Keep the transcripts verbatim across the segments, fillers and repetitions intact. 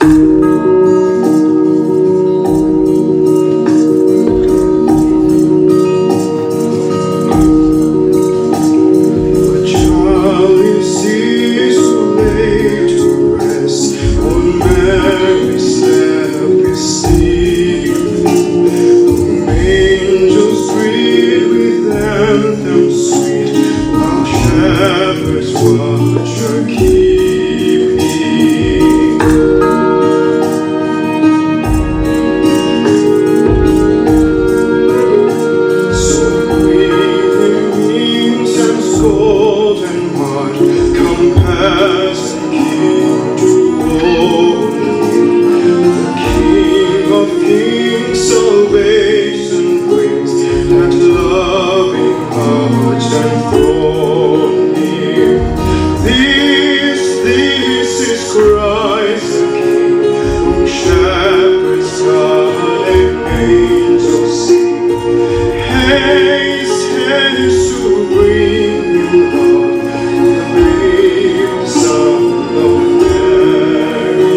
But child is he who laid to rest on Mary's lap is sleeping, whom angels greet with anthems sweet, while shepherds watch are keeping. So bring him incense, gold and myrrh, come, pass the King to own him. The King of kings, salvation brings, let loving hearts enthrone him. This, this is Christ the King, whom shepherds guard and angels sing. Haste, haste to bring him, Lord, the babe, the Son of Mary.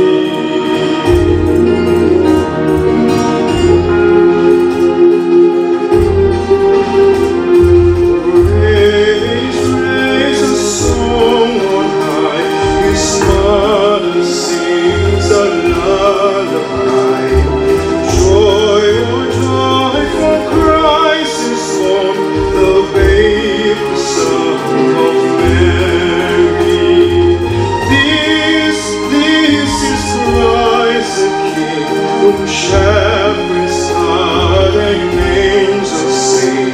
Praise, praise a song on high, his mother sings a lullaby. Joy, oh joy, for Christ is born, the babe, the Son of Mary. This, this is Christ the King, whom shepherds guard and angels sing.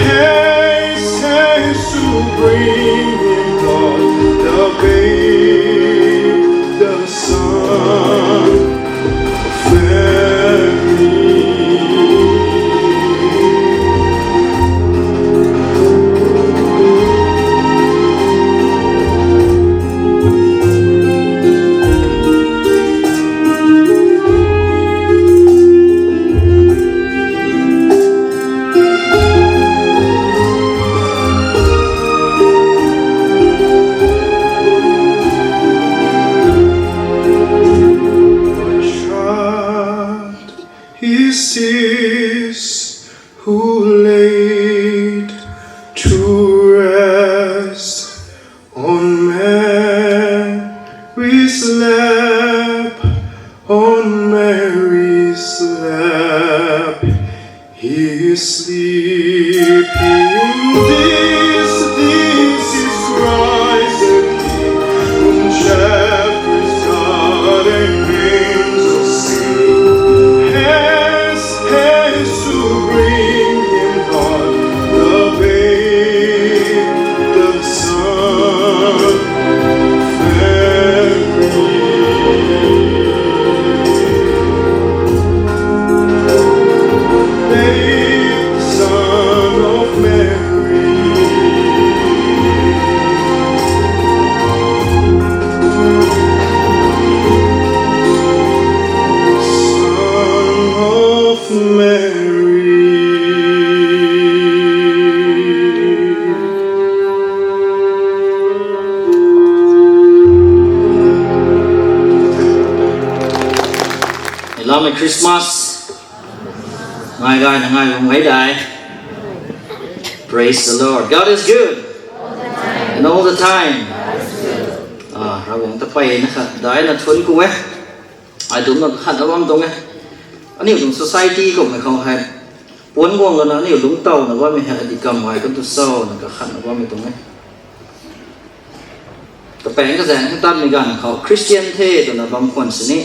Haste, haste to bring him, Lord, the babe, the Son of Mary. Is this who laid to rest on Mary's lap, on Mary's lap, he is sleeping. This, this is Christ the King, whom shepherds guard and angels sing. Haste, haste to bring him, God, the babe, the Son of Mary. Babe, Son of Mary. Son of Mary. Hello, Merry Christmas. Ngai gay na ngai bam ngai dai. Praise the Lord. God is good. And all the time. Ah, Ravguangc ta peyna khat daina thuanc ku e. Ai tumna kakhatna bam tuang e. Aniu tuang society kummei khou hei, puanc guang lana aniu lungc tawna bammei hei adi kam ai kan tu cho na kakhatna bammei tuang e. Kapaeng kazaeng hei tatmei ganv khou Christian the twna bam khwan sini,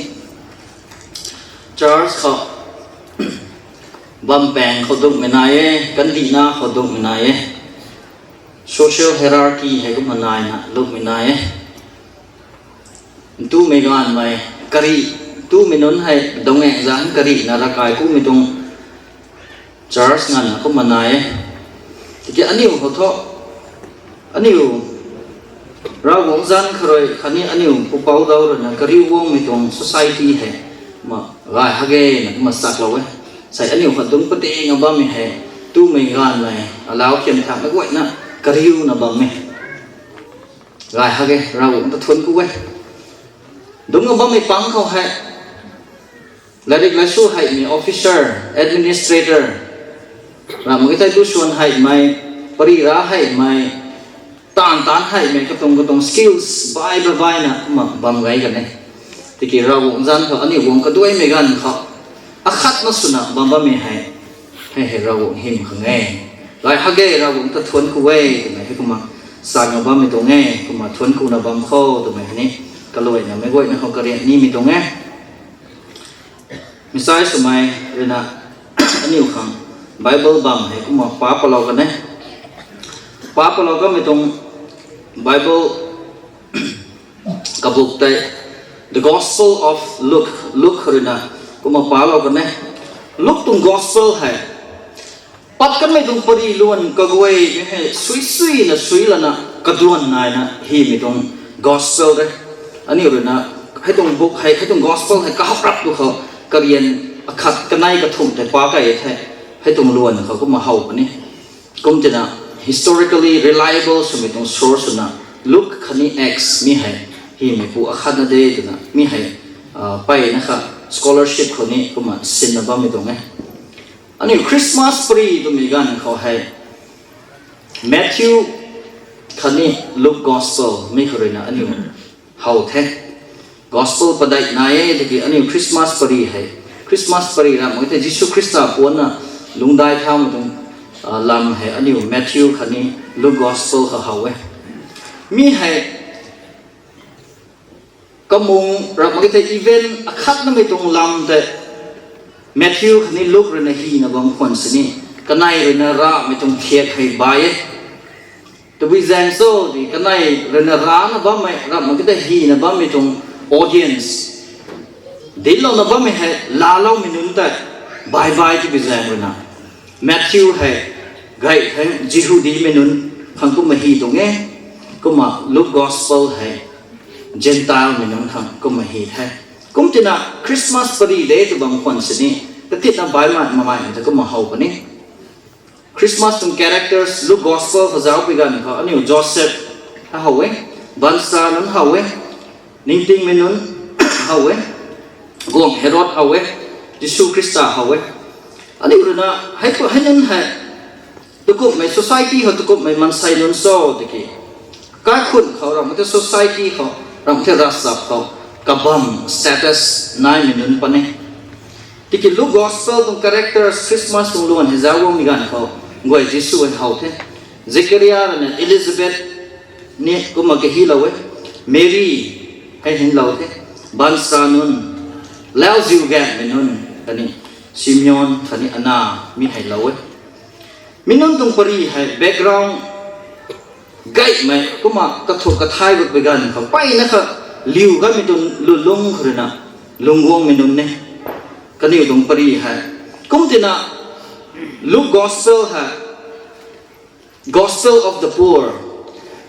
church khou bam paeng khou dungmei nai e, kandihna khou dungmei nai e, social hierarchy hei kumna naina lungmei nai e. Ntumei ganvmei, kari, ntumei nunc hei dungc e zanc karina ravkai kumei tuang church nganvna kumna nai e. Tiki aniu khou thu, aniu Ravguangc zanc kharui khatni aniu pupouc dau ruina kariu guangmei tuang society hei ma gay hak ge na kumna chaklou e. Sei aniu khat dungc patina bammei hei, ntumei ganvmei, alau khiam thakna guayna kariuna bammei gay hak ge, Ravguangc ta thuanc ku e. Dungc bammei pang khou hei, latrik laisu heimei officer, administrator, ramh mak e thei dusuan heimei, pari ra heimei, taanv taanc heimei, katuang katuang skills bai bai baina kumna bam gay kan e. Tiki Ravguangc zanc khou aniu guang kaduaimei ganv khou akhatna swna bam bammei hei, hei hei Ravguangc hym khang e. Gay hak ge, Ravguangc ta thuanc ku e twmei hei kumna sa nga bammei tuang e, kumna thuanc kuna bam kho twmei hei ni kaluaina meic guayna khou karian nimei tuang e. Message swmei ruina aniu khang Bible bam hei kumna pa palou kan e. Pa palou kanmei tuang Bible kabuk tei The Gospel of Luke, Luke ruina kumna palou kan e. Luke tuang Gospel hei pat kanmei tuang pari luan kaguay mei hei sui suina sui lana kaduan naina hymei tuang Gospel de. Aniu ruina hei tuang buk hei, hei tuang Gospel hei kahak rap tu khou karian akhat kanei kathumh tei pa key the. Hei tuang luan khou kumna how puni. Kum tina historically reliable swmei tuang source swna Luke khatni Acts mi hei hymeipu akhatna de twna mi hei, ah, peyna kha scholarship khou ni kumna sinna bammei tuang e. Aniu Christmas pari twmei ganv khou hei Matthew khatni Luke Gospel mi khou ruina aniu how the. Gospel padeih nai e, tiki aniu Christmas pari hei, Christmas pari ramh mak e thei Jisu Khrista puanna lungcdai thaumei tuang, ah, lam hei aniu Matthew khatni Luke Gospel khou how e. Mi hei kamung ramh mak e thei event akhatnamei tuang lam tei Matthew khatni Luke ruina hyna bam khwan sini, kanei ruina ramei tuang thiak hei bai e. Tabui zaeng cho di kanei ruina rana bammei ramh mak e thei hyna bammei tuang audience, dinclouna bammei hei laaloumei nunc tei bai bai tabui zaeng ruina Matthew hei gay thei Jihudimei nunc khang kumna hy tuang e, kumna Luke Gospel hei Gentilemei nunc khang kumna hy the. Kum tina Christmas pari de tw bam khwan sini, katitna baihmei mamei ta kumna how puni. Christmas tuang characters Luke Gospel khou zauc pui ganv khou aniu Joseph how e, baanchara nunc how e, ningtingmei nunc how e, guangc Herod how e, Jisu Khrista how e. Aniu ruina hei, hei nunc hei takumhmei society khou takumhmei maansei nunc cho tiki kaikhun khou ramh mak e thei society khou ramh mak e thei ravchap khou kabam status naimei nunc puni. Tiki Luke Gospel tuang characters Christmas tuang luan hei zauc guangmei ganv khou guay Jisu hei how the. Zekaria ruina Elizabeth ni kumna kahylou e. Mary hei hylou the. Baanchara nunc, lauziu gaengmei nunc khatni Simeon khatni Anna mi hei lou e. Mi nunc tuang pari hei background gaymei kumna kathuk kathai gut pui ganv khou peyna kha liu ganmei tuang lwnlung khou ruina lungc guangmei nunc e. Kaniw tuang pari hei kum tina Luke Gospel hei Gospel of the Poor,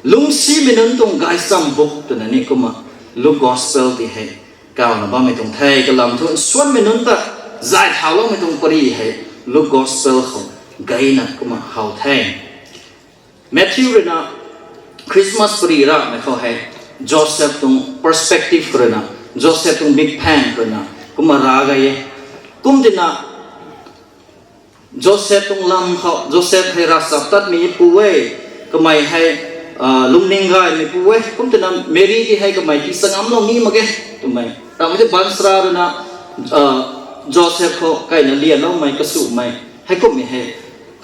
lungcsimei nunc tuang gaychamv buk twna ni kumna Luke Gospel ti hei kawna bammei tuang the. Kalam thu nsuanmei nunc ta zay thauloumei tuang pari hei Luke Gospel khou gayna kumna how the. Matthew ruina Christmas pari ramei khou hei Joseph tuang perspective khou ruina, Joseph tuang mikphaeng khou ruina kumna ra gay e. Kum tina Joseph tuang lam khou, Joseph hei ravchaptatmeipu e, kamei hei, ah, lungning gaymeipu e, kum tina Mary ti hei kamei tii changamlou ni mak ge twmei. Ramh mak e thei baanchara ruina, ah, Joseph khou kaina lianloumei kasumei heikumhmei hei,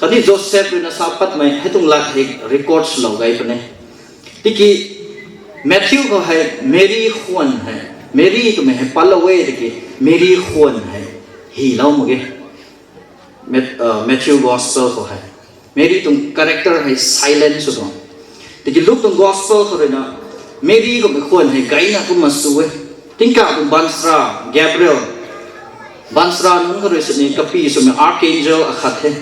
khatni Joseph ruina sa patmei hei tuang lat hei record swlou gay puni. Tiki Matthew khou hei Mary khwan hei, Mary twmei hei patlou e tiki Mary khwan hei hylou mak ge. Mat-, ah, Matthew Gospel khou hei Mary tuang character hei silent sw tuang. Tiki Luke tuang Gospel khou ruina Mary kummei khwan hei gayna kumna sw e. Tingkauh tuang baanchara Gabriel, baanchara nunc khou rui sini kapy swmei archangel akhat the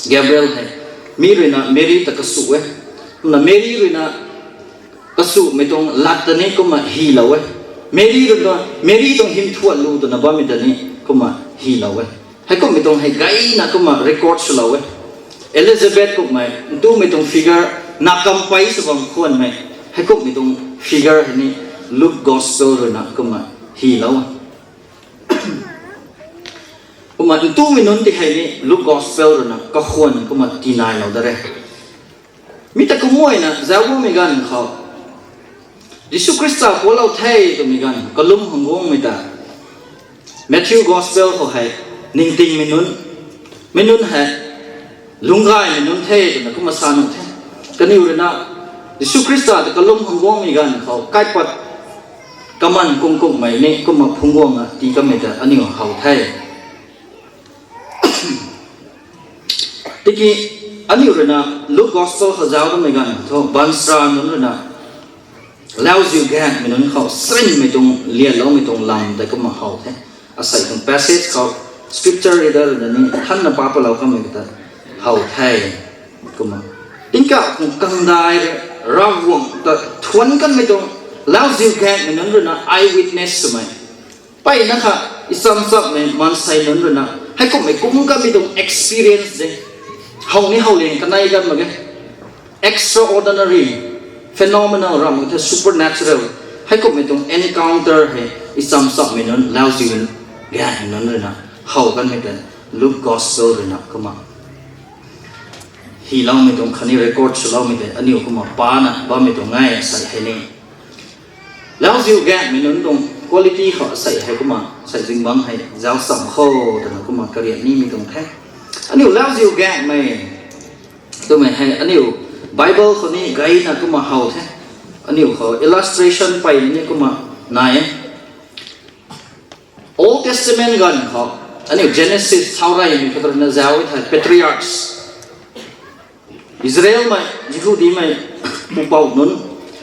Gabriel hei. Mi ruina Mary ta kasu e. Kumna Mary ruina kasumei tuang lat ta ni kumna hylou e. Mary ruina, Mary tuang hymthuan lu twna bammei ta ni kumna hylou e. Heikumhmei tuang hei gayna kumna record swlou e. Elizabeth kummei ntumei tuang figure, na kampei sw bam khwanmei, heikumhmei tuang figure hei ni Luke Gospel ruina kumna hylou. Kumna ntumei nunc ti hei ni Luke Gospel ruina kakhwan kumna tinailou da re. Mi ta kumna zauc bammei ganv khou, Jisu Khrista pualou the twmei ganv kalum hang guangmei ta Matthew Gospel khou hei ningtingmei nunc, mei nunc hei lungcgaymei nunc the twna kumna sa nuh the. Kaniw ruina Jisu Khrista ta kalum hang guangmei ganv khou kaipat kaman kungkukmei ni kumna phungc guangna tii kanmei ta aniu how the. Tiki aniu ruina Luke Gospel khou zauc kanmei ganv thu baanchara nunc ruina lauziu gaengmei nunc khou sarinmei tuang lianloumei tuang lam tei kumna how the. Asei tuang passage khou scripture reader ruina ni thanna pa palou kanmei ta how the. Kumna tingkauh khang kangdai rui Ravguangc ta thuanc kanmei tuang lauziu gaengmei nunc ruina eyewitness swmei, mpeyna kha ichamchapmei maansei nunc ruina heikumhmei kum kanmei tuang experience de. How ni how liang kanei kan mak ge. Extraordinary, phenomenal ram mak the, supernatural. Heikumhmei tuang encounter hei ichamchapmei nunc, lauziu gaengmei nunc ruina how kanmei tei Luke Gospel ruina kumna hyloumei tuang khatni record swloumei tei aniu kumna pana bammei tuang e. Asei hei ni lauziu gaengmei nunc tuang quality khou asei hei kumna asei zingbangc hei zauc cham kho twna kumna kariak nimei tuang the. Aniu lauziu gaengmei twmei hei aniu Bible khou ni gayna kumna how the. Aniu khou illustration peyna ni kumna nai e. Old Testament ganv khou aniu Genesis thau reymei khou ruina zauc e thei patriarchs, Israelmei, Jihudimei pupouc nunc,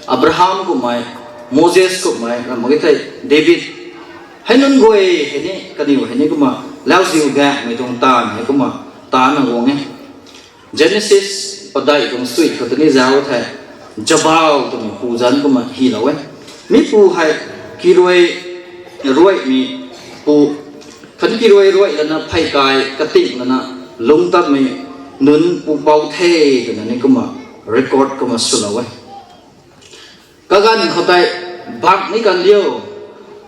Abraham kummei, Moses kummei, ram mak ge thei David, hei nunc guay hei ni kaniw hei ni kumna lauziu gaengmei tuang taanv hei kumna taanna guang e. Genesis padeih tuang sui khou tei ni zauc e thei Jabal twmei pu zanc kumna hylou e. Mi pu hei kiruai ruaimei pu, khatni kiruai ruai lana pheykai kating lana lungc tatmei nunc pupouc the twna ni kumna record kumna swlou e. Kaganv khou tei bak ni kan liu,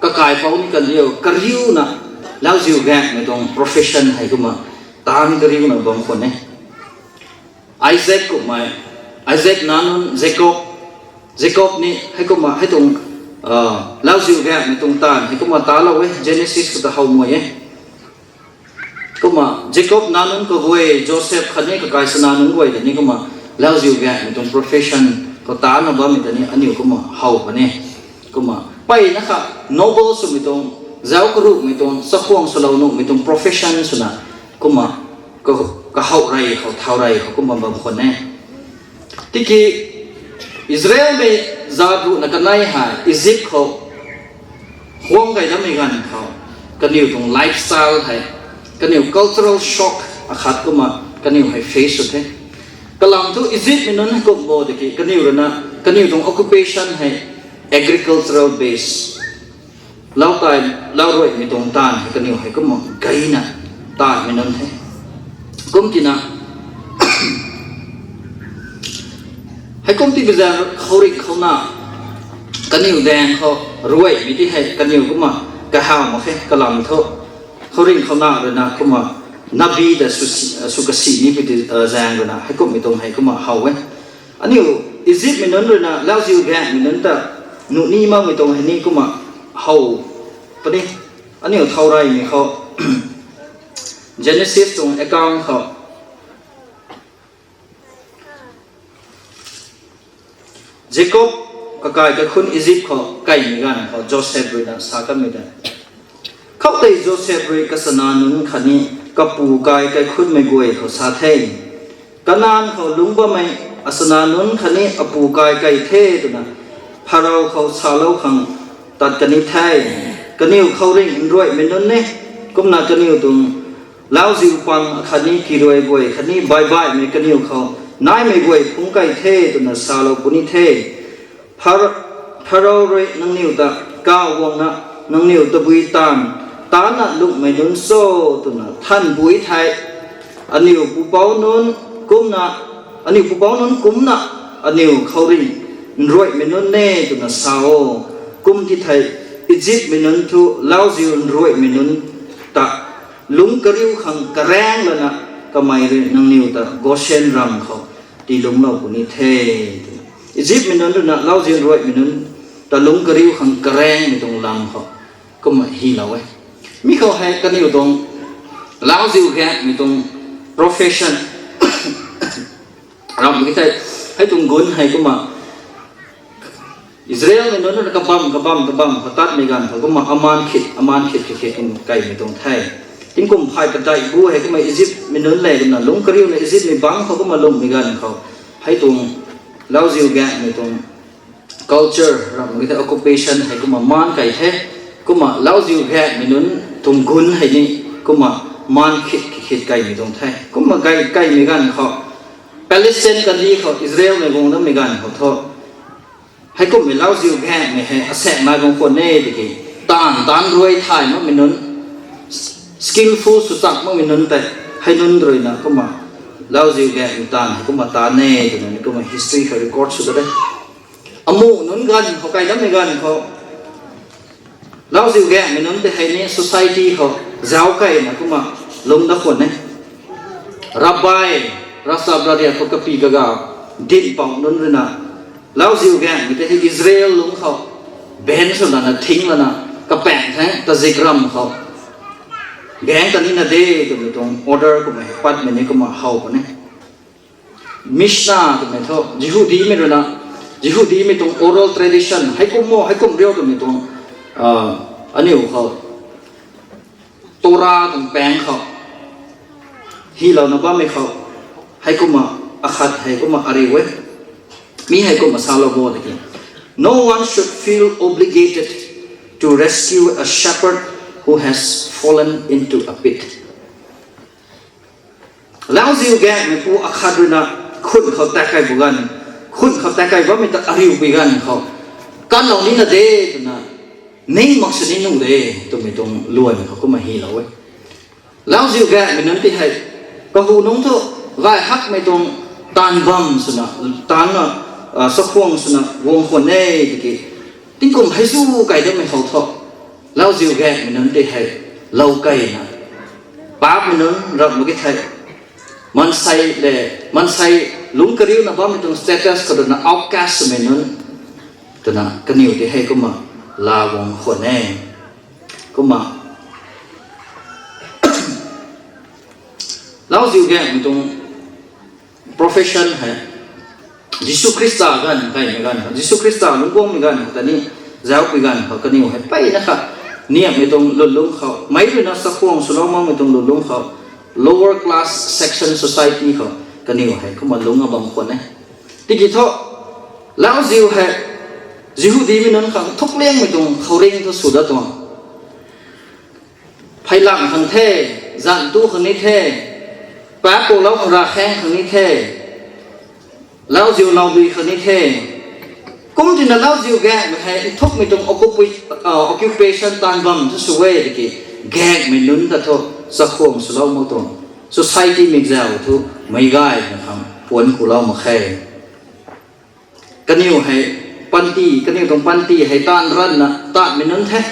kakaipouc ni kan liu, kariuna lauziu gaengmei tuang profession hei kumna taanv kariuna bam khwan e. Isaac kummei, Isaac nac nunc Jacob, Jacob ni heikumna hei tuang lauziu gaengmei tuang taanv hei kumna talou e, Genesis khou ta how mui e. Kumna Jacob nac nunc kaguay, Joseph khatni kakai sana nunc guay ta ni kumna lauziu gaengmei tuang profession khou taanna bammei ta ni aniu kumna how puni. Kumna mpeyna kha noble swmei tuang, zauc karuhmei tuang, chakhwang swlou nuhmei tuang profession swna kumna ka, kahowh rey khou, thau rey khou kumna bam khwan e. Tiki Israelmei zaat ruhna kanei hei Egypt khou huang key dammei ganv khou kaniw tuang lifestyle hei, kaniw cultural shock akhat kumna kaniw hei face sw the. Kalam thu Egyptmei nunc hei kum bo tiki kaniw ruina kaniw tuang occupation hei agricultural base, lau kai, lau ruaimei tuang taanv hei kaniw hei kumna gayna taanvmei nunc the. Kum tina heikum ti bizaeng khouringh khouna kaniw daeng khou ruaimei ti hei kaniw kumna kahaw mak khe. Kalam thu khouringh khouna ruina kumna nabi ta sw, sw kasi ni pi ti zaeng ruina heikumhmei tuang hei kumna how e. Aniu Egyptmei nunc ruina lauziu gaengmei nunc ta nuh ni makmei tuang hei ni kumna how puni. Aniu thau reymei khou Genesis tuang account khou Jacob kakai kaikhunc Egypt khou kaimei ganv khou Joseph ruina sa kanmei tei, khoutei Joseph rui kachana nunc khatni kapu kai kaikhunhmei guay khou sa the, Kanan khou lungc bammei achana nunc khatni apu kai kai the twna Pharaoh khou salou khang tat kan ni the. Kaniw khouringh nruaihmei nunc e, kumna kaniw tuang lauziu pang khatni kiruai guay khatni baibaihmei kaniw khou naimei guay phungc kai the twna salou puni the. Phar-, Pharaoh rui nangniw ta kaw guangna, nangniw tabui taanv taanna lungmei nunc cho twna thanvpui thei, aniu pupouc nunc kumna, aniu pupouc nunc kumcna aniu khouringh nruaihmei nunc e twna sa o. Kum ti thei, Egyptmei nunc thu lauziu nruaimei nunc ta lungc kariu khang karaeng lana kamei rui nangniw ta Goshen ram khou tii lungclou puni the. Egyptmei nunc ruina lauziu nruaimei nunc ta lungc kariu khang karaengmei tuang lam khou kumna hylou e. Mi khou hei kaniw tuang lauziu gaengmei tuang profession ram ki thei, hei tuang gun hei kumna Israelmei nunc ruina kabam kabam kabam khou tatmei ganv khou kumna amaan khit amaan khit khit khit kum kaimei tuang the. Tingkum phay padeih bu hei kumna Egyptmei nunc le kumna lungc kariuna Egyptmei bangc khou kumna lungcmei ganv khou hei tuang lauziu gaengmei tuang culture ram ki thei occupation hei kumna maan kai the. Kumna lauziu gaengmei nunc tuang gun hei ni kumna maan khit khit khit kaimei tuang the. Kumna kai kaimei ganv khou Palestine kandih khou Israelmei guang dammei ganv khou thu heikumhmei lauziu gaengmei hei asaekc nai bam khwan e tiki, taanv taanc ruai thay makmei nunc, skillful swchak makmei nunc tei hei nunc ruina kumna lauziu gaengmei taanv hei kumna taanv e twna ni kumna history khou record sw ta de. Amuh nunc ganv khou kai dammei ganv khou lauziu gaengmei nunc tei hei ni society khou zauc keyna kumna lungc da khwan e. Rabbi, ravchap ravriak khou kapy kaga dinhpouc nunc ruina lauziu gaengmei tei hei Israel lungc khou ban sw lana thing lana kapaeng the, tazik ram khou gaeng ta nina de twmei tuang order kumna hei patmei ni kumna how puni. Mishnah twmei thu Jihudimei ruina, Jihudimei tuang oral tradition heikum mo heikum riu twmei tuang, aniu khou Torah tuang paeng khou hylouna bammei khou heikumna akhat hei kumna ariu e. Mi hei kumna salou bo tiki, No one should feel obligated to rescue a shepherd who has fallen into a pit. Lauziu gaengmeipu akhat ruina khun khou tat kai bu ganv, khun khou tat kai bammei ta ariupui ganv khou kanlou nina de twna ning mak sini nuh de twmei tuang luan khou kumna hylou e. Lauziu gaengmei nunc ti hei kahu nungc thu gay hakmei tuang taanv bam swna, taanvna, sakhwang swna guang khwan e tiki, tingkum hei zu kai dammei khou thu lauziu gaengmei nunc ti hei lou keyna paapmei nunc ram mak ki thei, maansei le, maansei lungc kariuna bammei tuang status khou ruina outcast swmei nunc twna kaniw ti hei kumna laa guang khwan e. Kumna lauziu gaengmei tuang profession hei Jisu Khrista ganv kaimei ganv khou, Jisu Khrista lungc guangmei ganv khou ta ni, zaupui ganv khou kaniw hei mpeyna kha niamhmei tuang lwnlung khou, meic ruina sakhwang swlou makmei tuang lwnlung khou, lower class section society khou kaniw hei kumna lungc a bam khwan e. Tiki thu lauziu hei Jihudimei nunc khang thukliangmei tuang khouringh thu sw dat tuang, pheylang khang the, zanc tu khang ni the, paap poulou khang ravkhaeng khang ni the, lauziu naudui khang ni the. Kum tina lauziu gaengmei hei nthukmei tuang occupa-, occupation taanv bam thu sw e tiki, gaengmei nunc ta thu sakhwang swlou mak tuang, society mikzau thu meic gayna khang puanc kulou mak khe. Kaniw hei panty, kaniw tuang panty hei taanv ranvna tatmei nunc the.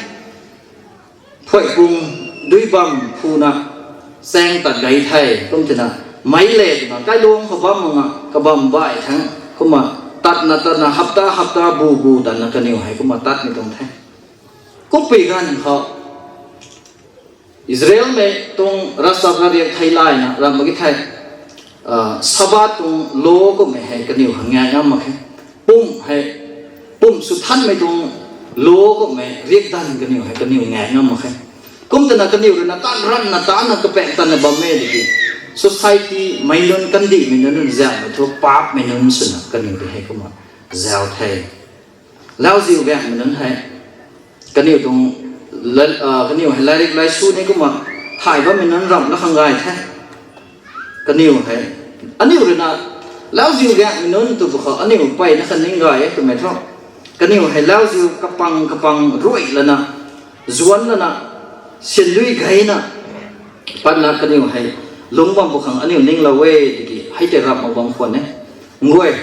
Phuaipung, dui bam phuna chaeng tat gay the. Kum tina meic le twna kailuang khou bam mak nga kabam baih thangc kumna tatna tatna hapta hapta bu bu tatna kaniw hei kumna tatmei tuang the. Kumpui ganv khou Israelmei tuang ravchap ravriak theilayna ram mak ki thei, Sabbath tuang law kummei hei kaniw hei ngaek ngam mak khe. Pumh hei, pumh sw thanmei tuang law kummei riakdanv kaniw hei kaniw ngaek ngam mak khe. Kum twna kaniw ruina taanv ranvna taanvna kapaeng tanna bam e tiki, society mei nunc kandihmei nunc nzianmei thu paapmei nunc swna kaniw tei hei kumna zau the. Lauziu gaengmei nunc hei kaniw tuang, kaniw hei lairik laisu ni kumna thay bammei nunc ramh la khang gay the. Kaniw hei, aniu ruina lauziu gaengmei nunc tw pw khou aniu mpeyna kha ning gay e twmei thu, kaniw hei lauziu kapang kapang ruai lana, zuanc lana, syandui gayna patna kaniw hei lungc bam pw khang aniu ninglou e tiki hei tei ramh mak bam khwan e. Nguay,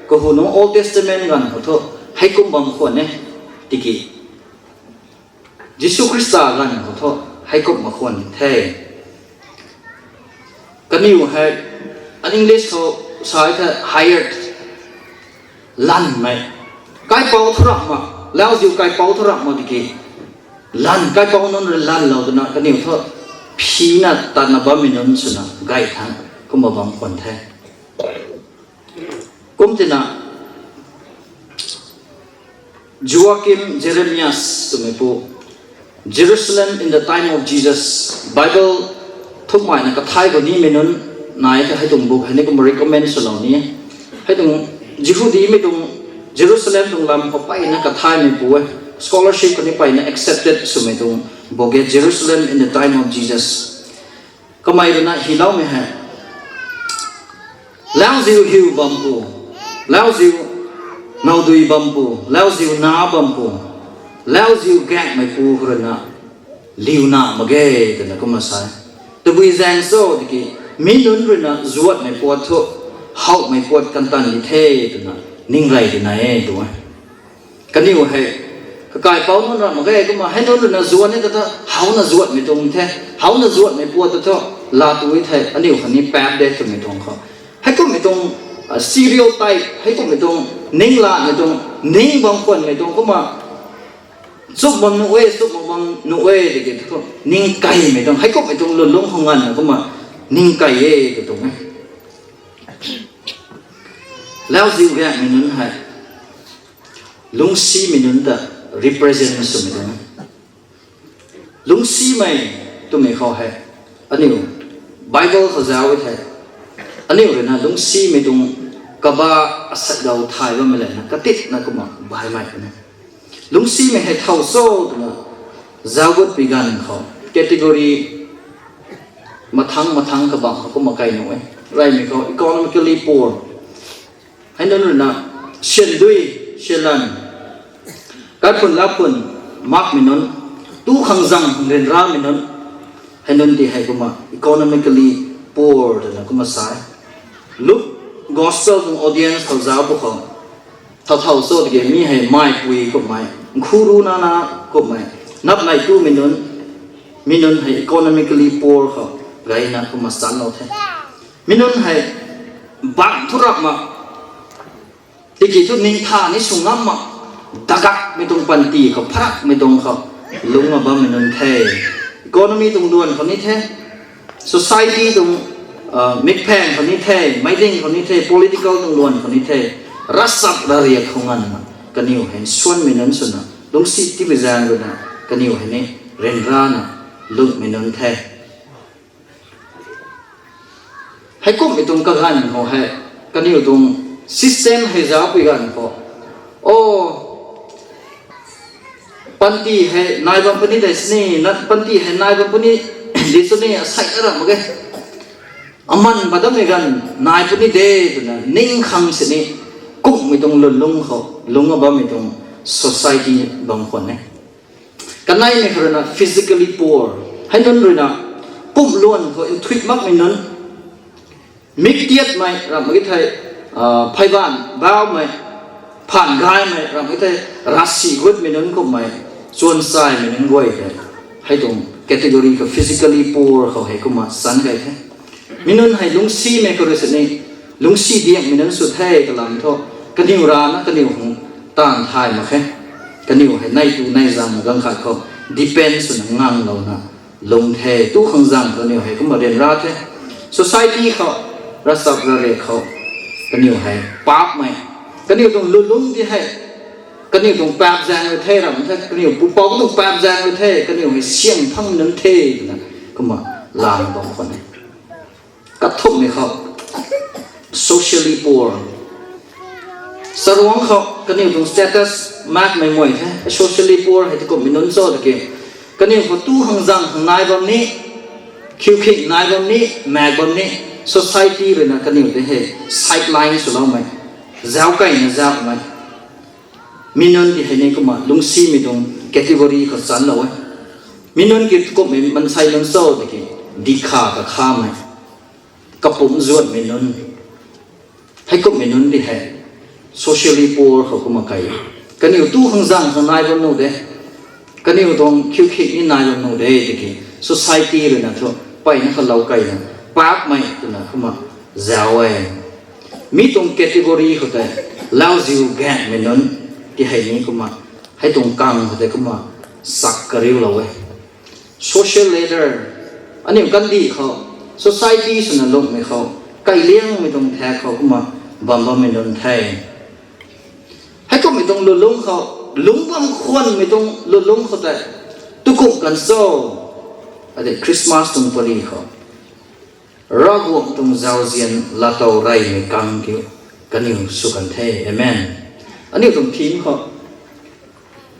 kahu nungc Old Testament ganv khou thu heikum bam khwan e tiki Jisu Khrista ganv khou thu heikumna khwan the. Kaniw hei, an English khou sa the hired, lanmei, kaipouc thu ramh mak, lauziu kaipouc thu ramh mak tiki, lan, kaipouc nunc rui lanlou twna kaniw thu phina tatna bammei nunc swna gay thangc kumna bam khwan the. Kum tina, Joachim Jeremias twmeipu, Jerusalem in the Time of Jesus, Bible thukmaina kathay khou nimei nunc nai the, hei tuang book hei ni kumna recommend swlou ni. Hei tuang Jihudimei tuang Jerusalem tuang lam khou peyna kathaymeipu e, scholarship khou ni peyna accepted swmei tuang book e, Jerusalem in the Time of Jesus. Kamei ruina hyloumei hei, lauziu hiu bampu, lauziu nowdui bampu, lauziu na bampu, lauziu gaengmeipu khou ruina liuna mak ge twna kumna sa e. Tabui zaeng cho tiki, mi nunc ruina zuatmei puat thu howmei puat kantan ni the twna ning rey tina e tw e. Kaniw hei, kakaipouc nunc ramh mak ge kumna, hei nunc ruina zuat ni ta thu, howna zuatmei tuang the, howna zuatmei puat ta thu, laa tu the, aniu khatni paap de twmei tuang khou. Heikumhmei tuang, ah, stereotype, heikumhmei tuang, ninglatmei tuang, ning bam khwanmei tuang kumna, chup bam nuh e, chup bam bam nuh e, tiki thu, ningkaimei tuang, heikumhmei tuang lwnlung khou nganvna kumna, ningkai e, tw tuang e. Lauziu gaengmei nunc hei, lungcsimei nunc ta represent swmei tuang e. Lungcsimei twmei khou hei, aniu Bible khou zauc e thei, aniu ruina lungcsimei tuang kaba asatdau thay bammei lana katitna kumna baihmei puni. Lungcsimei hei thow cho twna zauc gutpui ganv khou category mathangc mathangc kabangc khou kumna kai nuh e. Reymei khou economically poor, hei nunc ruina syan dui, syan lan, kat phun lap phun makmei nunc, tu khang zang ryanramei nunc, hei nunc ti hei kumna economically poor twna kumna sa e. Luke Gospel tuang audience khou zauc pw khou, thow thow cho tiki mi hei maipui kummei, nkhuru nana kummei, nap nai tumei nunc, mi nunc hei economically poor khou gayna kumna sanlou the. Mi nunc hei bang thu ramh mak, tiki thu ningtha ni sw ngam mak, dagakmei tuang panty khou, pharakmei tuang khou lungc a bammei nunc the. Economy tuang luan khou ni the, society tuang, ah, mikphaeng khou ni the, meiding khou ni the, political tuang luan khou ni the, ravchap rariak khou nganvna kaniw hei nsuanmei nunc swna lungcsi tipui zaeng ruina kaniw hei ni ryanrana lungcmei nunc the. Heikumhmei tuang kaganv khou hei, kaniw tuang system hei zaucpui ganv khou, o, panty hei nai bam puni de sini, na, panty hei nai bam puni de sini, asei na ramh mak ge, aman badammei ganv nai puni de twna ning khang sini, kumhmei tuang lwnlung khou lungc a bammei tuang society bam khwan e. Kaneimei khou ruina physically poor, hei nunc ruina pumh luan khou nthuih makmei nunc, mik tiatmei ramh mak e thei, ah, pheybaanv baumei, phaan gaymei ramh mak e thei, ravsic gutmei nunc kummei, chuanchaimei nunc guay the. Hei tuang category khou physically poor khou hei kumna san kay the. Mi nunc hei lungcsimei khou rui sini, lungcsi diakmei nunc sw the kalam thu, kaniw rana kaniw hung taanv thay mak khe. Kaniw hei neitu neizangna ganv khat khou depend swna nganglouna lung the. Tu khang zang kaniw hei kumna ryanra the. Society khou, ravchap rariak khou, kaniw hei paapmei, kaniw tuang lulung di hei, kaniw tuang paap zaeng rui the ramh the, kaniw pupouc tuang paap zaeng rui the, kaniw hei siang phangmei nunc the twna kumna laa bam khwan e. Kathumhmei khou, socially poor. Charuangc khou kaniw tuang status makmei guay the, socially poor hei ti kumhmei nunc cho tiki, kaniw khou tu khang zang khang nai bam ni, khiukhing nai bam ni, maek bam ni, society ruina kaniw tei hei sideline swloumei, zauckaina zaucmei. Mi nunc ti hei ni kumna lungcsimei tuang category khou chanlou e. Mi nunc ki kumhmei mansei nunc cho tiki, dikha kakhamei, kapumc zuatmei nunc, heikumhmei nunc ti hei socially poor khou kumna kai. Kaniw tu khang zang khang nai bam nuh de. Kaniw tuang khiukhik ni nai bam nuh de tiki, society ruina thu mpeyna kha lou keyna, paapmei twna kumna zauc e. Mi tuang category khou tei, lauziu gaengmei nunc ti hei ni kumna, hei tuang kang khou tei kumna sak kariulou e. Social ladder, aniu kandih khou, society swna lungmei khou, kailiangmei tuang thak khou kumna bam bammei nunc the. Heikumhmei tuang lulungc khou, lungc bam khwanmei tuang lulungc khou tei, tukumh kan cho, ade Christmas tuang pary khou, Ravguangc tuang zauzian laatow reymei kang kiu, kaniw sw kan the. Amen. Aniu tuang theme khou,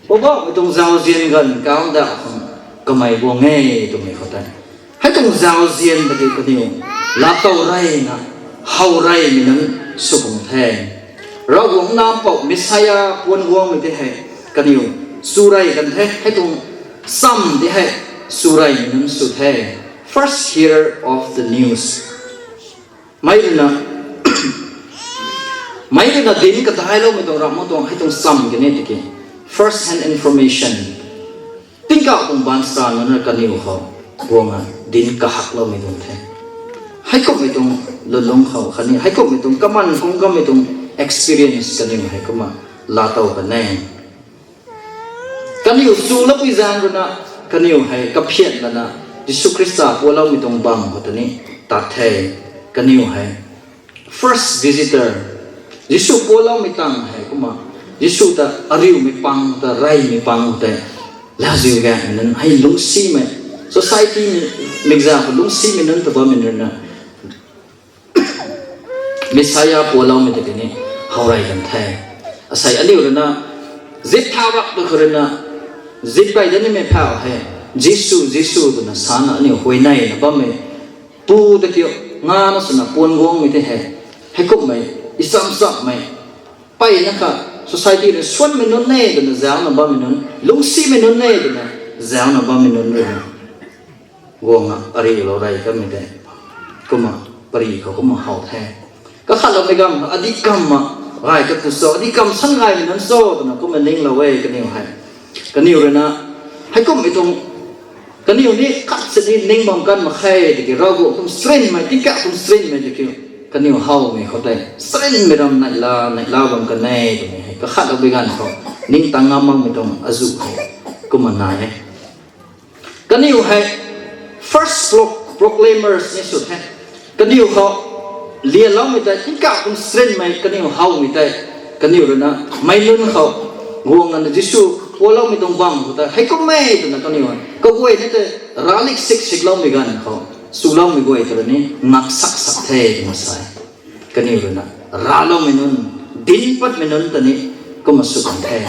Poubauhmei tuang zauzian ganv kau da khang kamei guang e twmei khou tei, hei tuang zauzian ta kiu kaniw laatow reyna, how reymei nunc sw kan the. Ravguangc Nac Mpouh Messiah puan guangmei tei hei kaniw chu rey kan the, hei tuang cham tei hei chu reymei nunc sw the. First hearer of the news. Meic ruina, meic ruina dinc kadailoumei tuang ramh mak tuang hei tuang cham kani tiki, first hand information. Tingkauh tuang baanchara nunc na kaniw khou guangna dinc kahakloumei tuang the. Heikumhmei tuang lulungc khou khatni heikumhmei tuang kaman kung kammei tuang experience kaniw hei kumna laatow kan e. Kaniw chuloupui zaeng ruina, kaniw hei kaphian lana, Jisu Khrista pualoumei tuang bam khou ta ni tat the. Kaniw hei first visitor. Jisu pualoumei tang hei kumna, Jisu ta ariumei pang ta, reymei pang tei, lauziu gaengmei nunc hei lungcsimei, society mei, mikza khou lungcsimei nunc ta bammei nunc na, Messiah pualoumei ta kini how rey kan the. Asei aniu ruina, zip thau rap tu khou ruina, zip kai da nimei phau hei, Jisu, Jisu twna sana aniu huayneyna bammei pu ta kiu, ngana swna puan guangmei tei hei, heikumhmei, i cham chammei, mpeyna kha, society rui suanmei nunc e twna zauna bammei nunc, lungcsimei nunc e twna zauna bammei nunc ruina, guangna ariulou rey kanmei tei, kumna, pary khou kumna how the. Kakhatloumei ganv adih kamna gay katu cho, adih kam san gaymei nunc cho twna kumna ninglou e kaniw hei. Kaniw ruina, heikumhmei tuang, kaniw ni khat sini ning bam kan mak khe tiki, Ravguangc tuang strengthmei, tingkauh tuang strengthmei tiki, kaniw howmei khou tei strengthmei ram neihla, neihla bam kan e twmei hei kakhatloumei ganv khou ningtang ngam makmei tuang azuh hei kumna nai e. Kaniw hei first pro-, proclaimers ni sw the. Kaniw khou lianloumei tei, tingkauh tuang strengthmei kaniw howmei tei, kaniw ruina meic nunc khou guangna Jisu pualoumei tuang bam khou tei, heikum e twna kaniw hei kaguayna tei, ralik sik sikloumei ganv khou, chuloumei guay ta rui ni ngak sak sak the twna sa e. Kaniw ruina, racloumei nunc, dinc patmei nunc ta ni, kumna sw kan the.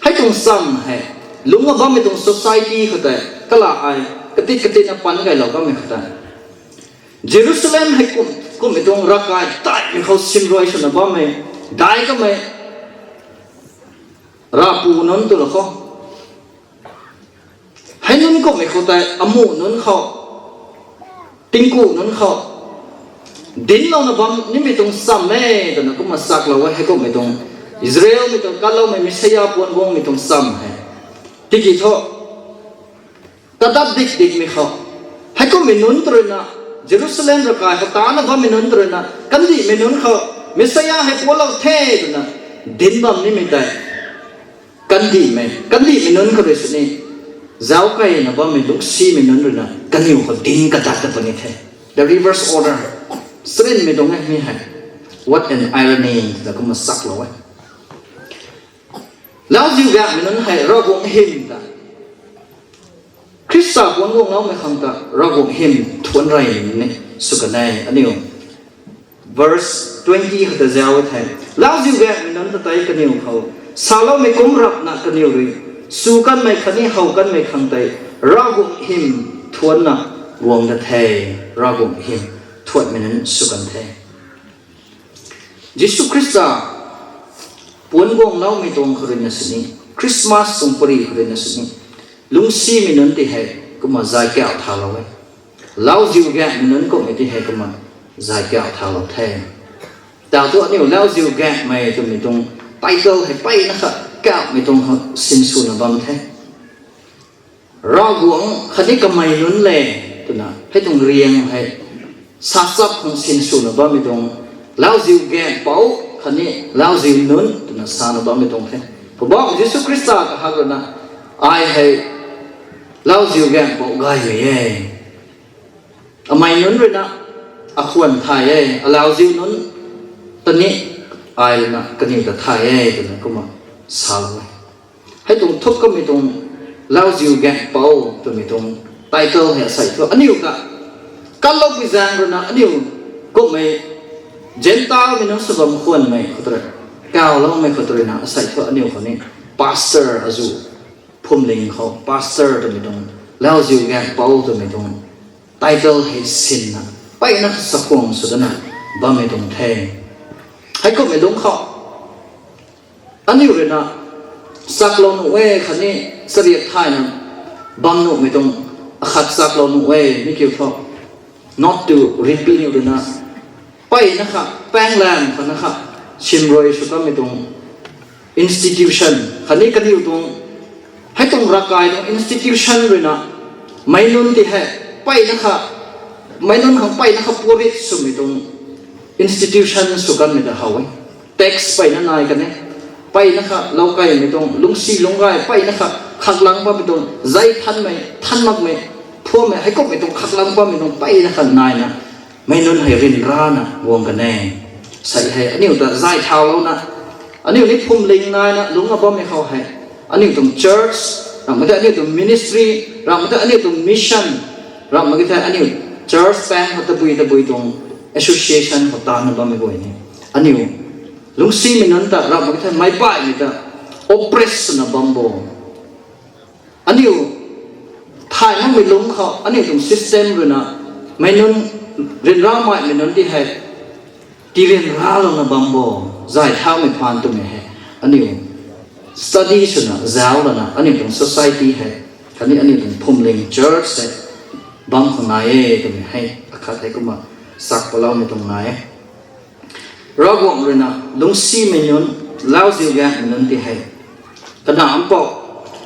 Hei tuang cham hei, lungc a bammei tuang society khou tei, kala ai, katit katit na pan kailou bammei khou tei, Jerusalem hei kum, kumhmei tuang ravkai daihmei khou simruai swna bammei, dai kamei, ravpu nunc twlou khou, hei nunc kumhmei khou tei, amuh nunc khou, tingku nunc khou, dinclouna bam nimei tuang cham e twna kumna chaklou e, heikumhmei tuang, Israelmei tuang kanloumei Messiah puan guangmei tuang cham hei. Tiki thu, kadat dik dikmei khou, heikumhmei nunc ta ruina, Jerusalem ravkai khou tana bammei nunc ta ruina, kandihmei nunc khou, Messiah hei pualou the twna, dinc bam nimei tei, kandihmei, kandihmei nunc khou rui sini, zauc keyna bammei lungcsimei nunc ruina, kaniw khou dinc kadat ta puni the. The reverse order. Strengthmei tuang e mi hei. What an irony, ta kumna chaklou e. Lauziu gaengmei nunc hei Ravguangc hym ta, Khrista puan guangloumei khang ta Ravguangc hym thuanc rey ni sw kan e aniu. Verse twenty khou ta zauc e the. Lauziu gaengmei nunc ta tei kaniw khou saloumei kum rapna kaniw rui, sw kanmei khatni how kanmei khang tei, Ravguangc hym thuancna guang da the, Ravguangc hym thuanmei nunc sw kan the. Jisu Khrista puan guangloumei tuang khou ruina sini, Christmas tuang pary khou ruina sini, lungcsimei nunc ti hei, kumna zay kauh thalou e. Lauziu gaengmei nunc kumhmei ti hei kumna zay kauh thalou the. Tau thu aniu lauziu gaengmei twmei tuang title hei mpeyna kha kauhmei tuang khou sinswna bam the. Ravguangc khatni kamei nunc le, twna hei tuang riang hei sachap khang sinswna bammei tuang, lauziu gaengpou khatni lauziu nunc twna sana bammei tuang the. Poubauhmei Jisu Khrista kahak ruina, ai hei lauziu gaengpou gaymei e. Amei nunc ruina akhwan thay e, alauziu nunc ta ni ai ruina kaniw ta thay e twna kumna salou e. Hei tuang thuk kamei tuang lauziu gaengpou twmei tuang title hei asei thu aniu ta kanloupui zaeng ruina aniu kummei Gentile mei nunc sw bam khwanmei khou tei, kawloumei khou tei ruina asei thu aniu khou ni pastor azu phuamling khou pastor twmei tuang, lauziu gaengpou twmei tuang title hei sinna mpeyna chakhwang sw dana bammei tuang the. Heikumhmei lungc khou aniu ruina chaklou nuh e khatni chariak thayna bam nuhmei tuang akhat chaklou nuh e, mi kiu thu not to repeat aniu ruina mpeyna kha, paenglam khatna kha, simrui sw kanmei tuang institution khatni kaniw tuang, hei tuang ravkai tuang institution ruina meic nunc ti hei mpeyna kha, meic nunc khang mpeyna kha puarit swmei tuang institution sw kanmei ta how e. Tax mpeyna nai kan e, mpeyna kha loukeimei tuang lungcsi lungcgay mpeyna kha khaklang bammei tuang zay thanmei than makmei, phuammei heikumhmei tuang khaklang bammei tuang mpeyna kha naina meic nunc hei ryanrana guang kan e. Sei hei aniu ta zay thaulouna, aniu ni phuamling naina lungc a bammei khou hei aniu tuang church, ramhmei tei aniu tuang ministry, ramhmei tei aniu tuang mission, ramhmei tei aniu church paeng khou tabui tabui tuang association khou taanna bammei guay ni, aniu lungcsimei nunc ta ramhmei tei meic baihmei ta oppress swna bam bo. Aniu thay makmei lungc khou aniu tuang system ruina meic nunc, ryanramei mei nunc ti hei tiryanralouna bam bo, zay thaumei phaan twmei hei aniu study swna zauc lana aniu tuang society hei khatni aniu tuang phuamling church hei bam khang nai e twmei hei akhat hei kumna sak paloumei tuang nai e. Ravguangc ruina lungcsimei nunc, lauziu gaengmei nunc ti hei kanac mpouh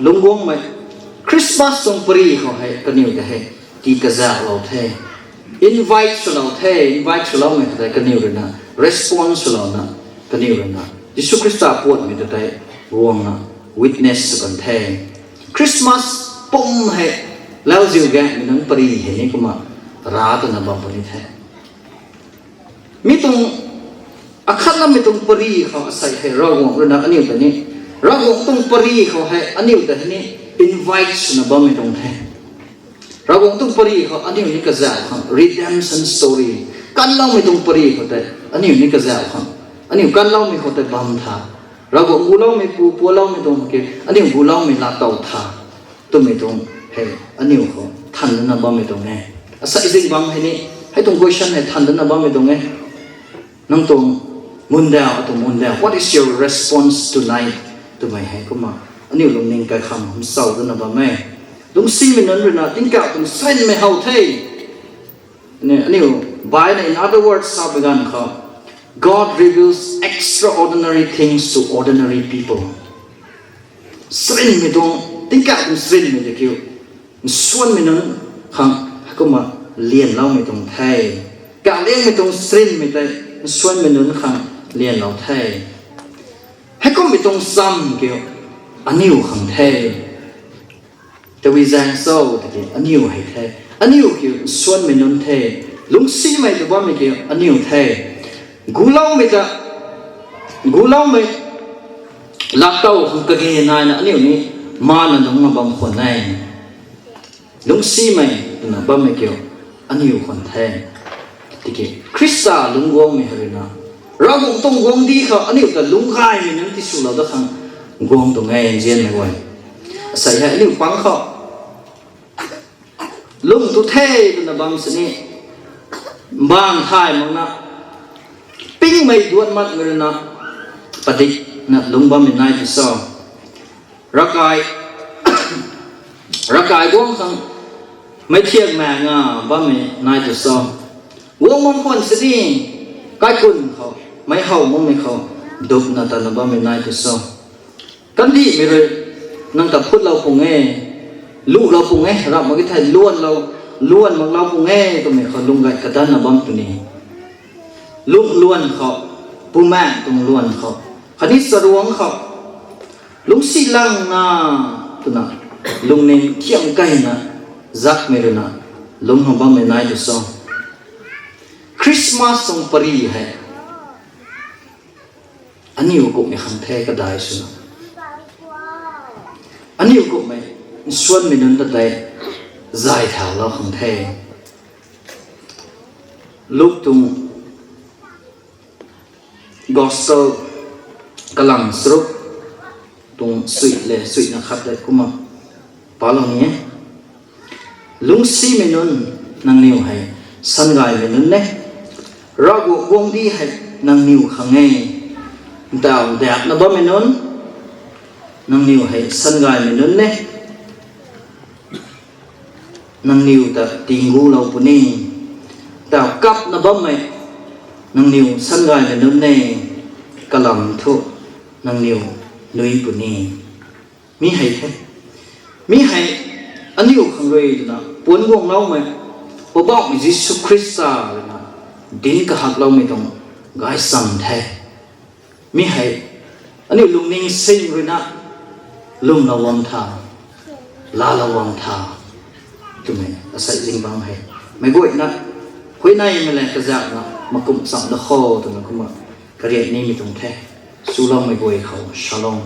lungc guangmei Christmas tuang pary khou hei kaniw ta hei tii kazauhlou the, invite swlou the. Invite swloumei khou tei kaniw ruina response swlouna, kaniw ruina Jisu Khrista puatmei ta tei guangna witness sw kan the. Christmas pum hei lauziu gaengmei nunc pary hei ni kumna ra twna bam puni the. Mi tuang akhatnamei tuang pary khou asei hei Ravguangc ruina aniu ta ni, Ravguangc tuang pary khou hei aniu ta hei ni invite swna bammei tuang the. Ravguangc tuang pary khou aniu ni kazauh khang redemption story, kanloumei tuang pary khou tei aniu ni kazauh khang, aniu kanloumei khou tei bam tha, Ravguangc guloumei pu pualoumei tuang ke, aniu guloumei laatow tha twmei tuang hei aniu khou thanna bammei tuang e. Asei zingbangc hei ni hei tuang question hei thanna bammei tuang e. Nang tuang mundau, atuang mundau, what is your response tonight? Twmei hei kumna aniu lungning kaikham hum sau dana bam e. Lungcsimei nunc ruina tingkauh tuang sainmei how the. Aniu baina, in other words, sa bi ganv khou, God reveals extraordinary things to ordinary people. Sarinmei tuang, tingkauh tuang sarinmei tei kiu nsuanmei nunc khang heikumna lianloumei tuang the. Kaliangmei tuang sarinmei tei nsuanmei nunc khang lianlou the. Heikummei tuang cham kiu aniu khang the. Tabui zaeng cho tiki aniu hei the. Aniu kiu nsuanmei nunc the. Lungcsimei tw bammei kiu aniu the. Guloumei ta, guloumei laatow khang kage naina aniu ni mana nungna bam khwan e. Lungcsimei twna bammei kiu aniu khwan the. Tiki Khrista lungc guangmei hei ruina Ravguangc tuang guangcdic khou aniu ta lungcgaymei nunc tiswlou dat khang guang tuang e, nzianmei guay. Asei hei aniu pang khou lung tu the twna bam sini, mbaanv thay makna, pingmei duan matmei ruina padikna lungc bammei nai tu cho. Ravkai, ravkai guang khang meic thiak maenga bammei nai tu cho. Guang bam khwan sini, kaikhun khou, meic how makmei khou dupna tana bammei nai tu cho. Kandihmei rui nang ta phutlou pung e. Luhlou pung e, ramh mak ki thei luanlou, luan maklou pung e twmei khou lung gay kadanna bam puni. Lungh luan khou, bumaengh tuang luan khou, khatni charuangc khou, lungcsi langna, twna, lungning thiang keyna, zakmei ruina, lungc khang bammei nai tu cho. Christmas tuang pary hei, aniu kumhmei khang the kadai swna. Aniu kumhmei, nsuanmei nunc ta tei, zay thaulou khang the. Luk tuang Gospel kalam charuk tuang sui le, suina khat le kumna palou ni e. Lungcsimei nunc, nangniw hei sangaymei nunc e. Ravguangc guangcdic hei nangniw khang e. Ntaw ndakna bammei nunc, nangniw hei sangaymei nunc e. Nangniw ta tinggulou puni. Ntaw kapna bammei, nangniw sangaymei nunc e. Kalam thu, nangniw nui puni. Mi hei the. Mi hei, aniu khang rui twna puanc guangloumei, Poubauhmei Jisu Khrista ruina dinc kahakloumei tuang gaychamv the. Mi hei, aniu lungning sing ruina, lwmlou bam tha, laalou bam tha, twmei asei zingbangc hei, meic guayna, huayneymei le kazakna makumh cham da kho twna kumna kariak nimei tuang the. Chuloumei guay khou salou.